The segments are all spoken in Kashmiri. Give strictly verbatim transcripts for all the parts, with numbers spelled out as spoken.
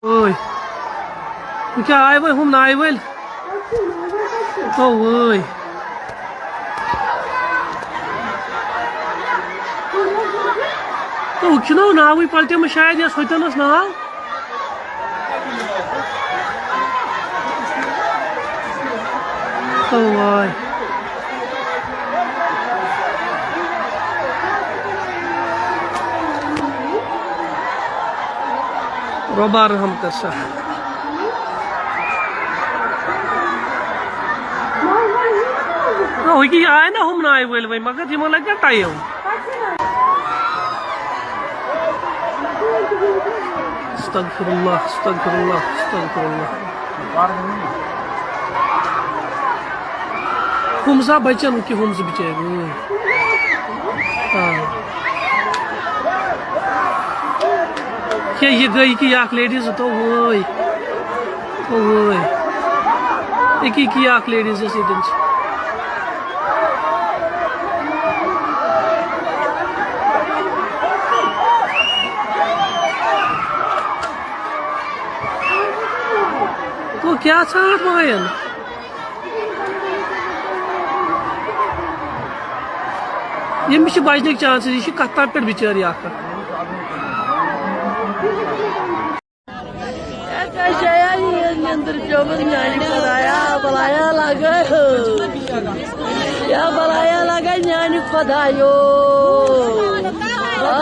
وٲے۔ وۄنۍ کیٛاہ آے وۄنۍ ہُم ناوِ وٲلۍ؟ تو وٲے۔ تو ہُہ چھُنہ ناوٕے پلٹیومُت شاید، یَس ہُتٮ۪ن اوس ناو۔ تو وٲے۔ رۄبا رحم کر سا۔ نہ، ہُہ کہِ آے نہ ہُم ناوِ وٲلۍ وۄنۍ، مگر یِمن لگہِ نہ ٹایم۔ استغفر اللہ، استغفر اللہ، استغفر اللہ۔ ہُم زا بچن، ہُہ کہِ ہُم زٕ بچٲرۍ، اۭں۔ آ۔ کیٛاہ یہِ گٔے کہِ یہِ اکھ لیڈیٖز، تو وٲے۔ تو وٲے۔ أکی کہِ یہِ اکھ لیڈیٖز یۄس ییٚتٮ۪ن چھِ۔ تو کیٛاہ ژھانٛڈ وایَن؟ ییٚمِس چھِ بچنٕکۍ چانسز، یہِ چھِ کتھ تام پٮ۪ٹھ بِچٲرۍ اکھ اکھ۔ ہے، ژےٚ چھےٚ یا یہِ نیٚنٛدٕر پیٚومٕژ میٛانہِ خۄدایا، بلایا لگے ہو۔ یا بلایا لگے میٛانہِ خۄدایو۔ آ،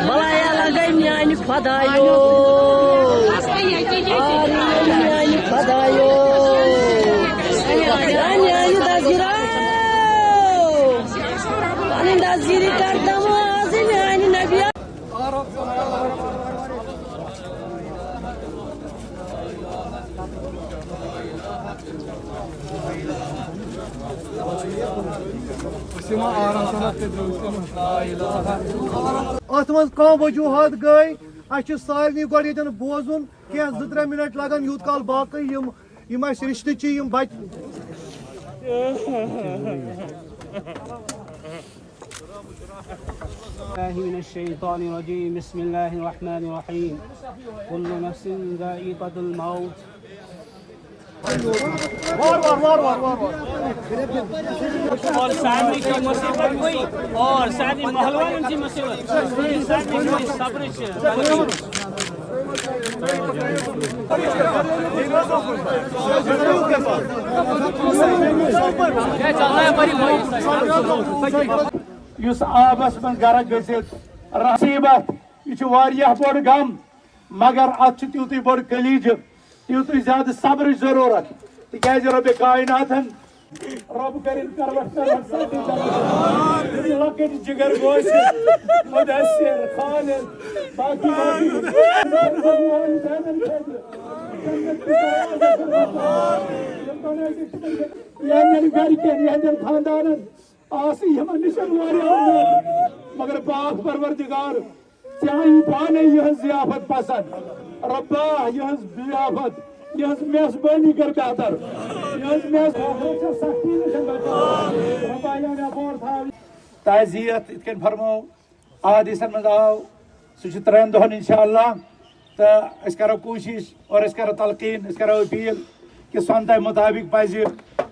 بلایا لگے میٛانہِ خۄدایو۔ آ، میٛانہِ خۄدایو۔ یا میٛانہِ دستگیٖرا۔ پنٕنۍ دستگیٖری کر تمام آز میٛانہِ نبی۔ اتھ منٛز کم وجوہات گٔے؟ اسہِ چھُ سارنٕے گۄڈٕ ییٚتٮ۪ن بوزُن، کینٛہہ زٕ ترٛےٚ منٹ لگن، یوٗت کال باقٕے یِم، یِم اسہِ رِشتہٕ چھِ، یِم بچ- بالله من الشيطان الرجيم. بسم الله الرحمن الرحيم. كل نفس ذائقة الموت. اور سارنٕے چھِ مُصیٖبت گٔے، اور سارنٕے محلہٕ والٮ۪ن چھِ مُصیٖبت۔ سارنٕے چھِ صبرٕچ۔ یُس آبس منٛز غرق گٔژھِتھ مُصیٖبت، یہِ چھُ واریاہ بوٚڑ غم، مگر اتھ چھُ تیُتُے بوٚڑ کلیٖجہٕ، تیُتُے زیادٕ صبرٕچ ضروٗرت، تِکیازِ رۄبِ کائناتن، رۄب کٔرِن کروٹ کروٹ سانہِ جنتُک۔ لۄکٕٹۍ جگر گوسہِ، مدثر، خالد، باقی، باقی۔ یِہنٛدٮ۪ن گرِکٮ۪ن، یِہنٛدٮ۪ن خاندانن آسہٕ یِمن نِش واریاہ اُمید، مگر پاک پروردگار، ژےٚ آیی پانے یِہٕنٛز ضیافت پسند۔ رۄبا، یِہٕنٛز ضیافت، یِہٕنٛز میزبٲنی کر بہتر۔ یِہٕنٛز میزبٲنی چھےٚ سختی نِش بچاو۔ رۄبا، یا مےٚ بور تھاو۔ تعزیت، یِتھ کٔنۍ فرموو، احادیثن منٛز آو، سُہ چھُ ترٛٮ۪ن دۄہن انشاءاللہ۔ تہٕ أسۍ کرو کوٗشِش اور أسۍ کرو تلقیٖن، أسۍ کرو اپیل کہِ سۄنتہِ مطابق پزِ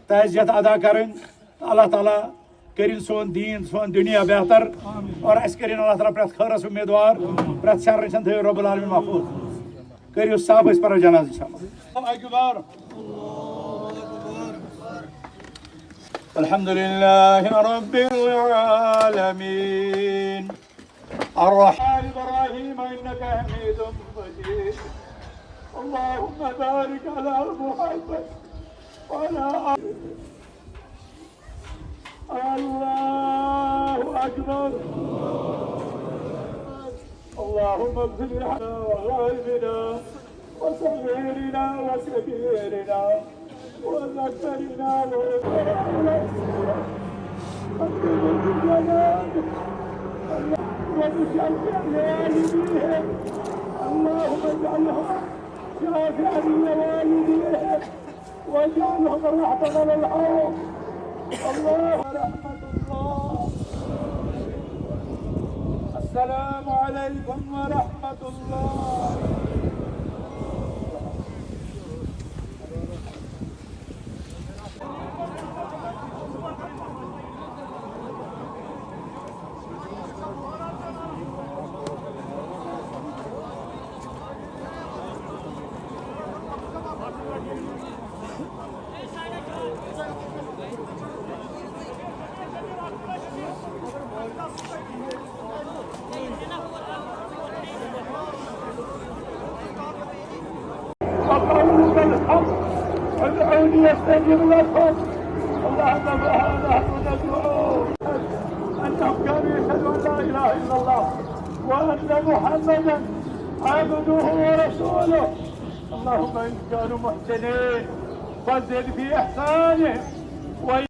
تعزیت ادا کرٕنۍ۔ تہٕ اللہ تعالیٰ کٔرِن سون دیٖن، سون دُنیا بہتر، اور اَسہِ کٔرِن اللہ تعالیٰ پرٛٮ۪تھ خٲرس اُمیٖدوار، پرٛٮ۪تھ شرٕ نِش تھٲیِو رۄب العالمین محفوٗظ۔ کٔرِو صاف، أسۍ پرو جنازٕ انشاءاللہ۔ اکبر۔ الحمد لله رب العالمين. الرحمن إبراهيم إنك حميد مجيد. اللهم بارك على محمد وعلى آل. الله أكبر. اللهم اغفر لنا ولوالدينا وصغيرنا وصغيرنا وذكرنا وأنثانا. قدموا بالجناب. وبشفع لوالديهم. اللهم اجعلهم شافعا لوالديهم. واجعلهم الرحمة على الحوض. الله رحمة الله. السلام عليكم ورحمة الله. وقولوا الحق، ادعوني استجب لكم. اللهم فهذا ندعو انهم كانوا يشهدون ان لا اله الا الله وان محمدا عبده ورسوله. اللهم ان كانوا محسنين فزد في احسانهم.